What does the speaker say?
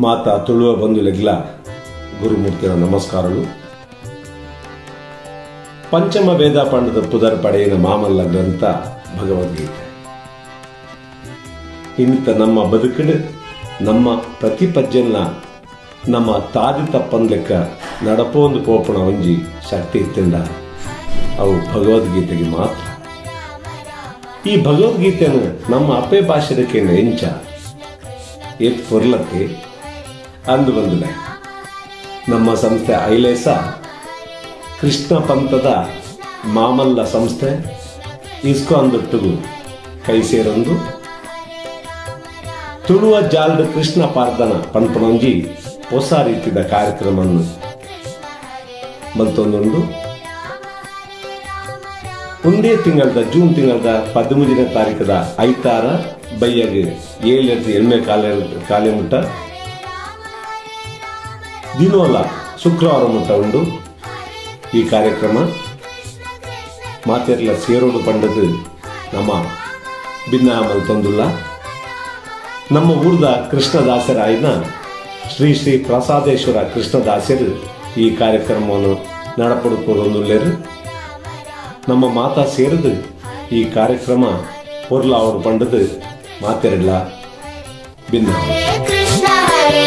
ಮಾತಾ ತುಳುವ ಬಂಧುಲೆಗ್ಲ ಗುರುಮೂರ್ತಿಯ ನಮಸ್ಕಾರಗಳು. ಪಂಚಮ ವೇದ ಪಂಡದ ಪುದರ್ ಪಡೆಯಿನ ಮಾಮಲ್ಲ ಗ್ರಂಥ ಭಗವದ್ಗೀತೆ. ಇಂತ ನಮ್ಮ ಬದುಕಡು ನಮ್ಮ ಪ್ರತಿಪಜ್ಜನ್ನ ನಮ್ಮ ತಾದಿ ತಪ್ಪಂದ್ಲೆಕ್ಕ ನಡಪೊಂದು ಪೋಪಣ ಒಂಜಿ ಶಕ್ತಿ ಇತ್ತಿಂದ ಅವು ಭಗವದ್ಗೀತೆಗೆ ಮಾತ್ರ. ಈ ಭಗವದ್ಗೀತೆಯನ್ನು ನಮ್ಮ ಅಪ್ಪೆ ಭಾಷೆದಕ್ಕೆ ಎಂಚ ಏತ್ ಪೊರ್ಲತ್ತೆ ಅಂದು ಬಂದುಲೆ. ನಮ್ಮ ಸಂಸ್ಥೆ ಐಲೇಸ ಕೃಷ್ಣ ಪಂಥದ ಮಾಮಲ್ಲ ಸಂಸ್ಥೆ ಇಸ್ಕಾನ್ದೊಟ್ಟಿಗೂ ಕೈ ಸೇರೊಂದು ತುಳುವ ಜಾಲ್ದ ಕೃಷ್ಣ ಪಾರ್ದನ ಪನ್ಪಣೊಂಜಿ ಹೊಸ ರೀತಿಯ ಕಾರ್ಯಕ್ರಮವನ್ನು ಮಲ್ತೊಂದುಂಡು. ಒಂದೇ ತಿಂಗಳದ ಜೂನ್ ತಿಂಗಳದ 13ನೇ ತಾರೀಕದ ಐತಾರ ಬೈಯಾಗ 7 ಎಮ್ಮೆ ಕಾಲೆ ಮುಟ್ಟ ದಿನೋಲ ಶುಕ್ರವಾರ ಮುಟ್ಟ ಉಂಡು ಈ ಕಾರ್ಯಕ್ರಮ. ಮಾತೆರ್ಲ ಸೇರೋಡು ಪಂಡದು ನಮ್ಮ ಭಿನ್ನ ಮಲ್ತೊಂದುಲ್ಲ. ನಮ್ಮ ಊರ್ದ ಕೃಷ್ಣದಾಸರಾಯಿನ ಶ್ರೀ ಶ್ರೀ ಪ್ರಸಾದೇಶ್ವರ ಕೃಷ್ಣದಾಸರು ಈ ಕಾರ್ಯಕ್ರಮವನ್ನು ನಡಪಡುತ್ತೊಂದುಲ್ಲೇರು. ನಮ್ಮ ಮಾತಾ ಸೇರಿದು ಈ ಕಾರ್ಯಕ್ರಮ ಪೊರ್ಲಾವರು ಪಂಡದು ಮಾತೆರಡ್ಲ ಭಿನ್ನ. ಕೃಷ್ಣ ಹರೇ.